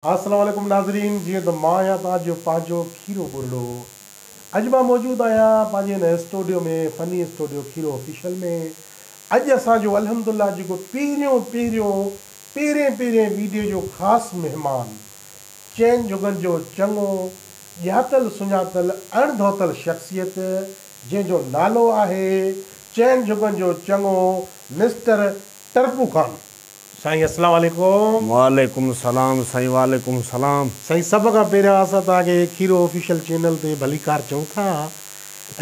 السلام عليڪم ناظرين جيئن ته مان آهيان توهان جو پنهنجو کيرو ٻرڙو اڄ مان موجود آهيان پنهنجي هن اسٽوڊيو ۾ فني اسٽوڊيو کيرو آفيشل ۾ اڄ اسان جو الحمدلله جيڪو پهريون پهريون پهرين پهرين ويڊيو جو خاص مهمان چئن جڳن جو چڱو ڄاتل سڃاتل اڻ ڌوتل شخصيت جنهن جو نالو آهي چئن جڳن جو چڱو مسٽر ٽرپو خان. سائين اسلام عليڪم. وعليڪم السلام سائين وعليڪم السلام. سائين سڀ کان پهريان اسان توهان کي کيرو آفيشل چينل تي ڀليڪار چئون ٿا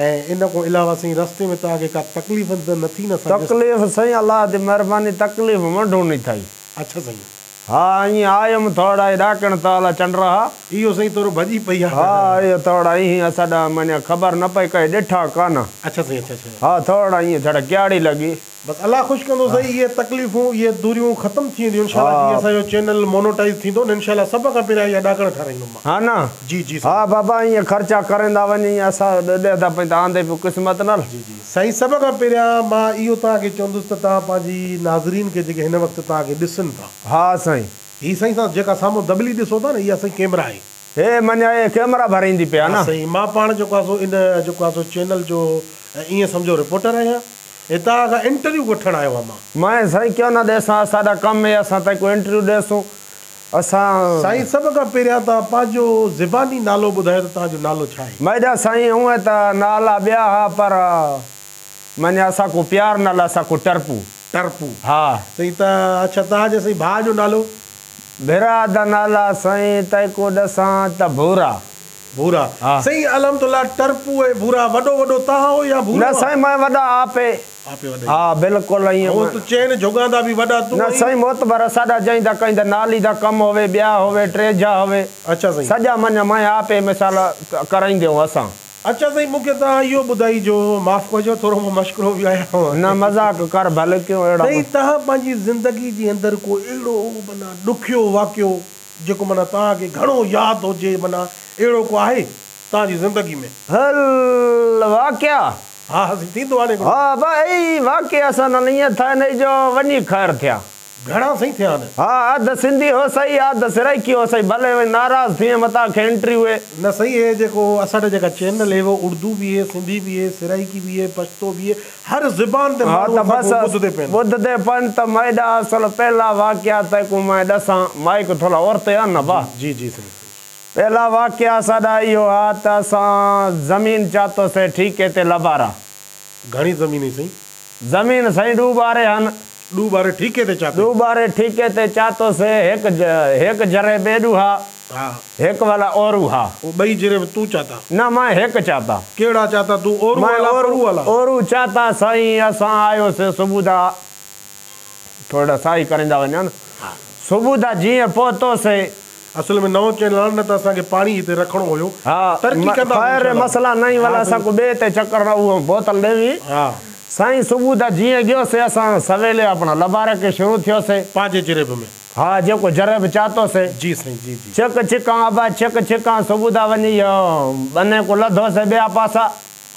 ۽ ان کان علاوه سائين رستي ۾ توهان کي ڪا تڪليف ته نه ٿي نه اسان جي. تڪليف سائين الله جي مهرباني تڪليف منڍو نه ٿئي. اڇا سائين. ها ائين آيم ٿوڙا ئي ڏاڪڻ تالا چنڊ رها. اهو سائين ٿورو ڀڄي پئي آ. ها اهو ٿوڙا ائين اسان ڏانهن معنيٰ خبر نه پئي ڪنهن ڏٺا ڪانه. اڇا سائين اڇا اڇا. ها ٿوڙا ائين ڇڙا ڪياڙي لڳي. بس الله خوش ڪندو سائين اهي تڪليفون اهي دوريون ختم ٿي وينديون انشاء الله جيئن اسان جو چينل مونوٽائيز ٿيندو نه انشاء الله سڀ کان پهريان اها ڏاڪڻ ٺهرائيندم مان. ها نه. جي جي سائين. ها بابا ائين خرچا ڪريندا وڃ ائين اسان ڏيندا پئي ته آندي پيو قسمت نال. جي جي سائين سڀ کان پهريان مان اهو توهان کي چوندس ته توهان پنهنجي ناظرين کي جيڪي هن وقت توهان کي ڏسن ٿا. ها سائين. هي سائين توهان جيڪا سامهون دٻلي ڏسو ٿا نه اها سائين ڪيمرا آهي. هي معنيٰ اهي ڪيمرا ڀريندي پيا ها نه. سائين مان پاڻ جيڪو آهي سو ان جيڪو آهي سو چينل جو ائين سمجهو رپورٽر آهيان. هي توهان کان انٽرويو وٺڻ آيو آهيان مان. مائين سائين ڪيو نه ڏيسان اساڏا ڪم هي اسان تيڪو انٽرويو ڏيسون اسان. سائين سڀ کان پهريان توهان پنهنجو زباني نالو ٻڌايو ته توهان جو نالو ڇا آهي. ميڏا سائين هونئن ته نالا ٻيا ها پر مڃان اسان ڪو پيار نال اسان ڪو ٽرپو. ٽرپو. ها. سائين ته اڇا توهان جي سائين ڀاء جو نالو. ڀرا دا نالا سائين تيڪو ڏسان ته ڀورا. ڀورا. ها. سائين الحمدلله ٽرپو ۽ ڀورا وڏو وڏو توهان هو يا ڀورو نه آ؟ سائين مين وڏا آپي. آپي وڏا. ها بلڪل ائين. هو ته چئن جوڳاندا به وڏا تون نه ۽ سائين معتبر اساڏا جئين دا ڪئين دا نالي دا ڪم هوي ٻيا هوي ٽيجا هوي. اڇا سائين. سڄا مڃ مين آپي مثال ڪرائيندي هون اسان. اڇا سائين مون کي توهان اهو ٻڌائي جو معاف ڪجو ٿورو مان مشڪرو به آهيان. نه مذاق ڪر ڀل ڪيون اهڙا. سائين توهان پنهنجي زندگي جي اندر ڪو اهڙو معنيٰ ڏکيو واقعو جيڪو معنيٰ توهان کي گهڻو ياد هجي معنيٰ اهڙو ڪو آهي توهان جي زندگي ۾؟ هل واقعا. ها ها سائين ٿيندو آهي نه هڪڙو. ها ڀائي واقعا اسان نال ائين ٿيا نه جو وڃي خير ٿيا. گهڻا سائين ٿيا آهن؟ ها اڌ سنڌي هوسئي اڌ سرائيڪي هوسئي ڀلي وڃي ناراض ٿئين متان کي انٽريو هي. نه سائين هي جيڪو اسان جو جيڪا چينل هي اهو اردو به هي سنڌي به هي سرائيڪي به هي پشتو به هي هر زبان تي ها ماڻهو ته اسان بس کان ٻڌدي پين. ٻڌدي پين ته ميڏا اصل پهلا واقعا تيڪون مين ڏسان مائيڪ ٿوڙا اورتي آن نه با. جي جي سائين. پهلا واقعا اساڏا اهو ها ته اسان زمين چاتوسي ٺيڪي تي لبارا. گهڻي زمين هئي سائين؟ زمين سائين ڏو ٻاري هن. ڏو ٻاري ٺيڪي تي چاتي. ڏو ٻاري ٺيڪي تي چاتوسي هڪ هڪ جري ٻيڏو ها. ها. هڪ والا اورو ها. او ٻئي جري به تون چاتا؟ نه مان هڪ چاتا. ڪهڙا چاتا تون اورو مان والا پرو والا؟ اورو چاتا سائين اسان آيوسي صبح دا ٿورڙا سائي ڪريندا وڃان صبح دا جيئن پهتوسي. اصل ۾ نئون چينل آهي نه ته اسان کي پاڻي هتي رکڻو هيو. ها ترقي ڪنداسين خير انشاء الله. مسئلا نئين والا ها اسان سائين. ڪو ٻئي تي چڪر نه اهو بوتل ڏيوي. ها. سائين صبح دا جيئن گيوسي اسان سويلي اپنا لباري کي شروع ٿيوسي. پنهنجي جريب ۾. ها جيڪو جريب چاتوسي. جي سائين جي جي. چڪ چڪان ابا چڪ چڪان صبح دا وڃي اهو ٻني ڪو لڌوسي ٻيا پاسا.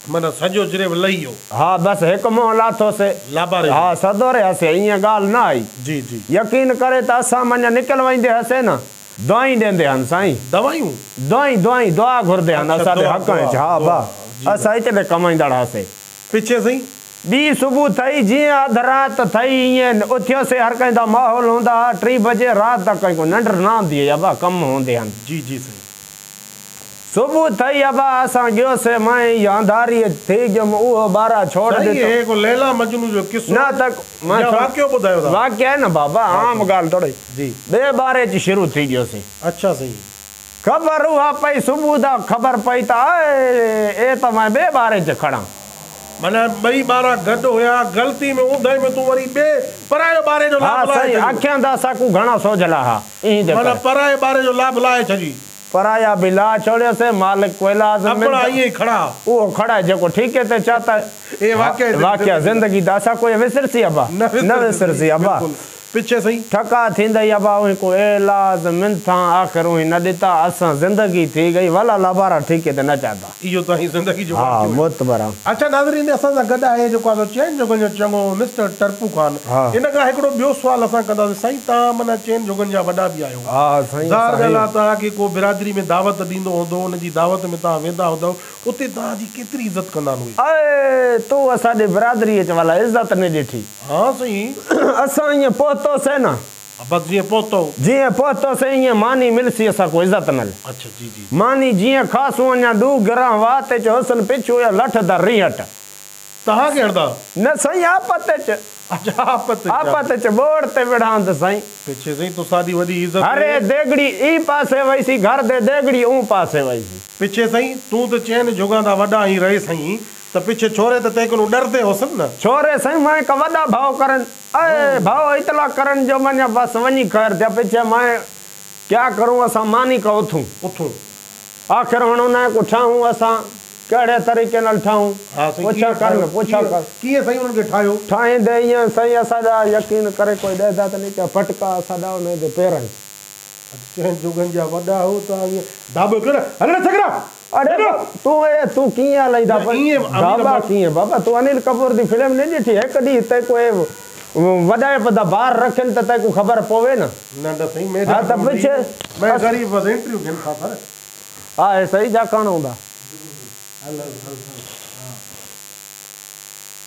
معنيٰ سڄو جريب لهي ويو. ها بس هڪ منهن لاٿوسي. لاباري جو. ها سدوري هسي ائين ڳالهه نه آئي. جي جي. يقين ڪري ته اسان مڃ نڪل ويندي هسي نه دعائين ڏيندي هن سائين. دوائيون؟ دعائين دعائين دعا گهرندي هن اڇا اسان ڏي دعا حق ۾. دعا ها دعا با جي اسان ايتري ڪمائيندڙ هسي. پڇي سائين. ٻي صبح ٿئي جيئن اڌ رات ٿئي ائين اٿيوسي هر ڪنهن دا ماحول هوندا ها 3 بجي رات دا ڪنهن ڪو ننڊ نه آندي هئي ابا ڪم هوندي هن. جي جي سائين. صبح ٿئي ابا اسان گيوسي مائين اها انڌاري ٿي گيم اهو ٻارا ڇوڙ سائين ڏتو. هي ڪو ليلا مجنون جو قصو نه ته مان يا واقعو ٻڌايو ٿا؟ واقعو آهي نه بابا عام ڳالهه ٿوري. جي. ٻئي ٻاري اچي شروع ٿي گيوسي. اڇا سائين. خبر اها پئي صبح دا خبر پئي ته آء اي ته مان ٻئي ٻاري چ کڙان. معنيٰ ٻئي ٻارا گڏ هيا غلطي ۾ اونداهي ۾ تون وري ٻئي پرائي ٻاري جو ها لاڀ لاهي سائين ڇڏيو. اکيان دا اسان ڪو گهڻا سوجهلا ها اينهين جي معنيٰ ڪري. پرائي ٻاري جو لاڀ لاهي ڇڏي. پرايا به لاهه ڇوڙيوسي مالڪ ڪوئلا اپڻا ائين ئي کڙا. اهو کڙا جيڪو ٺيڪي تي چاتا. اي واقعا واقعا زندگي دا اسان ڪوئي وسرسي ابا نه نه وسرسي ابا. بلڪل. پڇي سائين. ٺڪا ٿيندئي ابا اوهين ڪو ايلاز منٿان آخر اوهين نه ڏتا اسان زندگي ٿي گئي ولا لابارا ٺيڪي تي نه چاهتا. اهو توهين زندگي جو ها واقعو هيو. معتبر آ. اڇا ناظرين اسان سان گڏ آهي جيڪو آ سو چئن جوڳن جو چڱو مسٽر ٽرپو خان ها. ان کان هڪڙو ٻيو سوال اسان ڪنداسين سائين توهان معنيٰ چئن جوڳن جا وڏا به آهيو ها سائين ظاهر اسان ڳالهه هي. آ توهان کي ڪو برادري ۾ دعوت ڏيندو هوندو ان جي دعوت ۾ توهان ويندا هوندؤ اتي توهان جي ڪيتري عزت ڪندا آهن اهي. اي تو اسان ڏي برادري اچ والا عزت نه ڏٺي. ها سائين. اسان ائين پهتوسين نه. بس جيئن پهتو. جيئن پهتوسين ائين ماني ملسي اسان ڪو عزت نل. اڇا جي جي. ماني جيئن کاسون اڃا ڏو گرهه وات اچ حسن پڇو يا لٺ دا ريهٽ. تهان کي هڻدا. نه سائين آپت اچ. اڇا آپت اچ. آپت اچ ٻوڙ تي وڙهاند سائين. پڇي سائين تساڏي وڏي عزت. هري ديڳڙي اي پاسي وئيسي گهر the ديڳڙي اون پاسي وئيسي. پڇي سائين تون ته چئن جوڳان دا وڏا آهين رهي سائين. ته پڇي ڇوري ته تنهن ڪنون ڏردي هوسن نه. ڇوري سائين مئين ڪا وڏا ڀؤ ڪرن. اي ڀؤ ايتلا ڪرن جو مڃ بس وڃي خير ٿيا. پڇي مئين ڪيا ڪرون اسان ماني ڪا اٿون. اٿون. آخر هڻ انهن ڪو ٺاهون اسان ڪهڙي طريقي نال ٺاهون. ها سائين پڇا ڪيئن ڪر ٺاهيو نه پڇا ڪيئن ڪر. ڪيئن سائين انهن کي ٺاهيو. ٺاهيندي ائين سائين اسان جا يقين ڪري ڪوئي ڏهدا ته ني ڪيا پٽڪا اسان ڏا انهن جي پيرن. چئن جوڳن جا وڏا هو ته ائين داٻو ڪيو نه هل ڙي ڇڪرا. اڙي تون اي تون ڪيئن هلائيندا داٻا ڪيئن بابا تون انيل ڪپور the film نه ڏٺي هڪ ڏينهن تيڪو اي وڏائپ دا بار رکين ته تيڪو خبر پوي نه. نه نه سائين مين ها ته پڇ مين غريب بس انٽرويو گهن ٿا سر. ها هي صحيح جا ڪاڻ هوندا. هل هل هل هل ها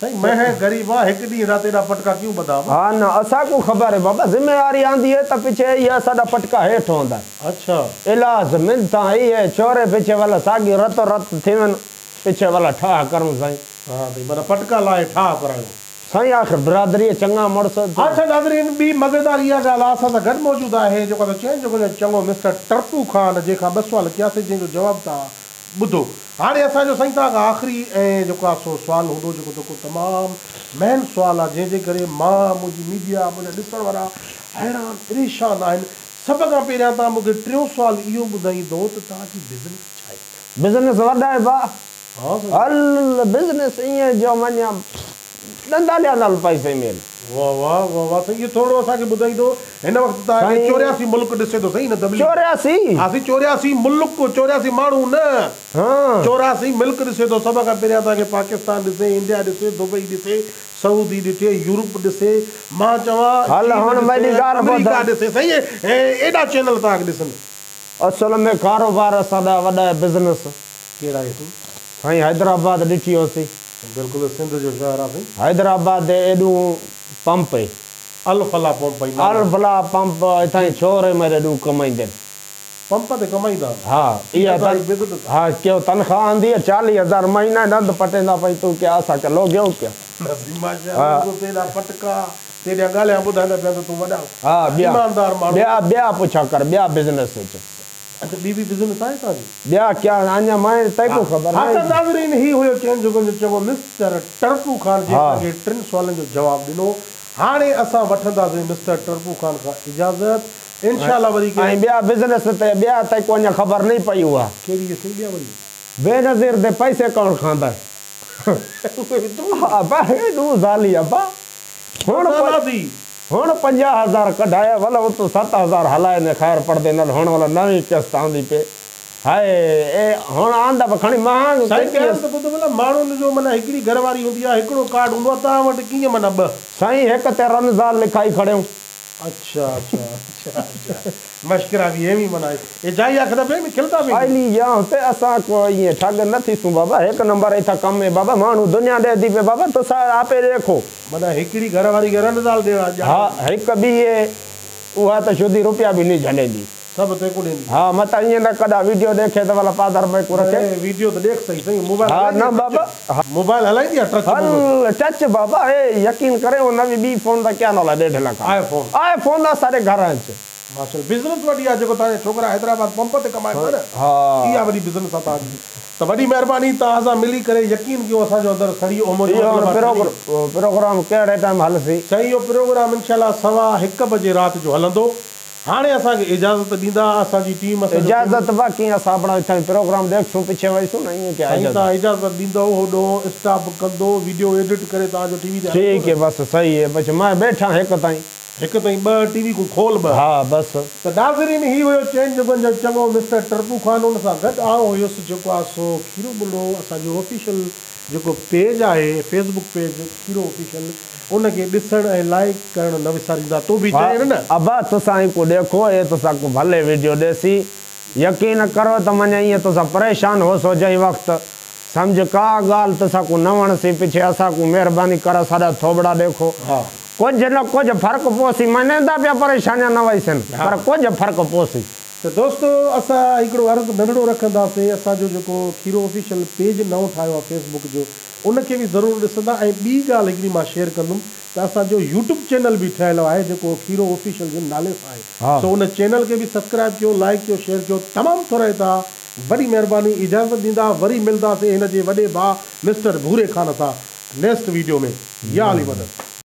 سائين مين غريب آ هڪ ڏينهن دا تيڏا پٽڪا ڪيون ٻڌا. ها نه اسان ڪو خبر هي بابا ذميواري آندي هي ته پڇي اي اسان دا پٽڪا هيٺ هوندا. اڇا. الاس منٿان اي ڇوري پڇي والا ساڳي رتو رت ٿيون پڇي والا ٺاهه ڪرون سائين. ها سائين معنيٰ پٽڪا لاهي ٺاهه ڪرايو. سائين آخر برادري چڱا مڙس. اڇا ناظرين ٻي مزيدار اها ڳالهه آ اسان سان گڏ موجود آهي جيڪو اسان چئن جيڪو چڱو مسٽر ٽرپو خان جنهن کان ٻه سوال ڪياسين جنهن جو جواب توهان ٻڌو. هاڻي اسان جو سائين توهان کان آخري ۽ جيڪو آ سو سوال هوندو جيڪو جيڪو تمام مين سوال آ جنهن جي ڪري مان منهنجي ميڊيا منهنجا ڏسڻ وارا حيران پريشان آهن سڀ کان پهريان توهان مون کي ٽيون سوال اهو ٻڌائيندو ته توهان جي بزنس ڇا آهي؟ بزنس وڏا آهي ڀاء. ها سائين. هل بزنس ائين جو مڃان ڏنداليا نال پئسي ميل. واه واه واه واه سائين اهو ٿورو اسان کي ٻڌائيندو هن وقت توهان کي 84 ملڪ ڏسي ٿو سائين هن دٻلي ۾. 84؟ ها سائين 84 ملڪ 84 ماڻهو نه ها. 84 ملڪ ڏسي ٿو سڀ کان پهريان توهان کي پاڪستان ڏسي انڊيا ڏسي دبئي ڏسي سعودي ڏٺي يورپ ڏسي مان چوان هل چين هڻ ميڏي ڏسي ڳالهه ٻڌ. آمريڪا ڏسي سائين ايڏا چينل توهان کي ڏسن. اصل ۾ ڪاروبار اسان ڏا وڏا بزنس. ڪهڙا آهي سائين؟ سائين حيدرآباد ڏٺي هوسي. بلڪل سنڌ جو شهر آ سائين. Hyderabad the ايڏون pump A. Alfalah pump اي نالو. الفلاح پمپ اتائين ڇوري ميڏي ڏو ڪمائيندين. پمپ تي ڪمائيندا. ها اها تن ها ڪيو تنخواه آندي 40,000 مهينا ڏند پٽيندا پئي تون ڪيا اسان کي لوگيو ڪيا. نه سائين ماشاءالله رڳو تيڏا پٽڪا تيڏيان ڳالهيان ٻڌائيندا پيا ته تون وڏا ها ٻيا ايماندار ماڻهو. ٻيا ٻيا پڇا ڪر ٻيا بزنس اچ. اڇا ٻي به بزنس آهي توهان جي. ٻيا ڪيا اڃا مائين تيڪو خبر ها ته ناهي. ناظرين هي هيو چئن جوڳن جو چڱو مسٽر ٽرپو خان جنهن ها. اسان کي ٽن سوالن جو جواب ڏنو. هاڻي اسان وٺنداسين مسٽر ٽرپو خان کان اجازت. انشاء الله وري ۽ ڪنهن. ٻيا بزنس تي ٻيا تيڪو اڃا خبر نهي پئي اها. ڪهڙي هي سائين ٻيا وري. بينظير the پئسي ڪوڻ کاندا. ابا هي ڏو زالي ابا. هڻ زالا ٿي. هڻ 50,000 ڪڍايا ول اتو 7,000 هلائي نه خير پڙدي نل هڻ ول نوين قسط آندي پي. هاء اي هڻ آندا به کڻي مهانگ سائين ڪيتي ڳالهه ته ٻڌ ڀلا ماڻهن جو معنيٰ هڪڙي گهر واري هوندي آهي هڪڙو ڪارڊ هوندو آهي توهان وٽ ڪيئن معنيٰ ٻه. سائين هڪ تي رن زال لکائي کڙيون. اڇا اڇا اڇا اڇا مشڪرا به ايوين معنيٰ اي جائي آکدا پئي ۾ کلدا پئي. آئلي يا هتي اسان ڪو ائين ٺڳ نه ٿيسون بابا هڪ نمبر اٿا ڪم ۾ بابا ماڻهو دنيا ڏي the پئي بابا تسا آپي ڏيکو. معنيٰ هڪڙي گهر واري کي رن زال ڏيڻ ڄاڻ. ها هڪ ٻي اها ته شڌي روپيا به ني جهليندي. سڀ تيڪو ڏيندي. ها متان ائين نه ڪڏا ويڊيو ڏيکي ته ڀلا پادر ۾ ڪو رکي. نه ويڊيو ته ڏيک سهي سائين موبائل ها هلائيندي نه آ بابا. ٽچ موبائل هلائيندي آ ٽچ موبائل. هل ٽچ بابا اي يقين ڪري او نوي ٻي فون دا ڪيا نالا 1.5 لک آئي فون. آئي فون دا ساڏي گهر اچ. ماشاءالله بزنس وڏي آ جيڪو توهان جا ڇوڪرا حيدرآباد پمپ تي ڪمائن ٿا نه ها. اها وڏي بزنس آ توهان جي ته وڏي مهرباني توهان سان ملي ڪري يقين ڪيو اسان جو اندر سڙي ويو منهنجو اهو مطلب آ سڙي ويو. پروگرام ڪهڙي ٽائيم هلسي. سائين اهو پروگرام انشاء الله 1:15 بجي رات جو هلندو. هاڻي اسان کي اجازت ڏيندا اسان جي ٽيم اسان جو اجازت باقي اسان اپڻا اتان پروگرام ڏيکسون پڇي وئيسون نه ائين ڪيا سائين اجازت. توهان اجازت ڏيندؤ هوڏو اسٽاپ ڪندو ويڊيو ايڊٽ ڪري توهان جو ٽي وي تي هلندو ٺيڪ نه. هي بس صحيح هي بس مان بيٺا هڪ تائين. هڪ تائين ٻه ٽي وي کون کول ٻه. ها بس. ته ناظرين هي هيو چئن جڳن جو چڱو مسٽر ٽرپو خان ان سان گڏ آئون هيس جيڪو آ سو کيرو ٻرڙو اسان جو آفيشل جيڪو پيج آهي فيس بڪ پيج کيرو آفيشل ان کي ڏسڻ ۽ لائيڪ ڪرڻ نه وساريندا تون به چئين نه. ابا تسان ايڪو ڏيکو اي تسان ڪو ڀلي ويڊيو ڏيسي يقين ڪرو ته مڃ ايئن تسان پريشان هوسو جنهن وقت سمجهه ڪا ڳالهه تسان ڪو نه وڻسي پڇي اسان ڪو مهرباني ڪر اساڏا ٿوٻڙا ڏيکو ڪجهه نه ڪجهه فرق پوسي مڃيندا پيا پريشانيان نه وئيسن پر ڪجهه فرق پوسي. ته دوستو اسان هڪڙو عرض ننڍڙو رکنداسين اسان جو جيڪو کيرو آفيشل پيج نئون ٺاهيو آهي فيس بڪ جو ان کي به ضرور ڏسندا ۽ ٻي ڳالهه هڪڙي مان شيئر ڪندم ته اسان جو يوٽيوب چينل به ٺهيل آهي جيڪو کيرو آفيشل جي نالي سان آهي سو ان چينل کي به سبسڪرائب ڪيو لائيڪ ڪيو شيئر ڪيو تمام ٿورائتا وڏي مهرباني اجازت ڏيندا وري ملداسين هن جي وڏي ڀاء مسٽر ڀوري خان سان نيڪسٽ ويڊيو ۾ يا علي مدد.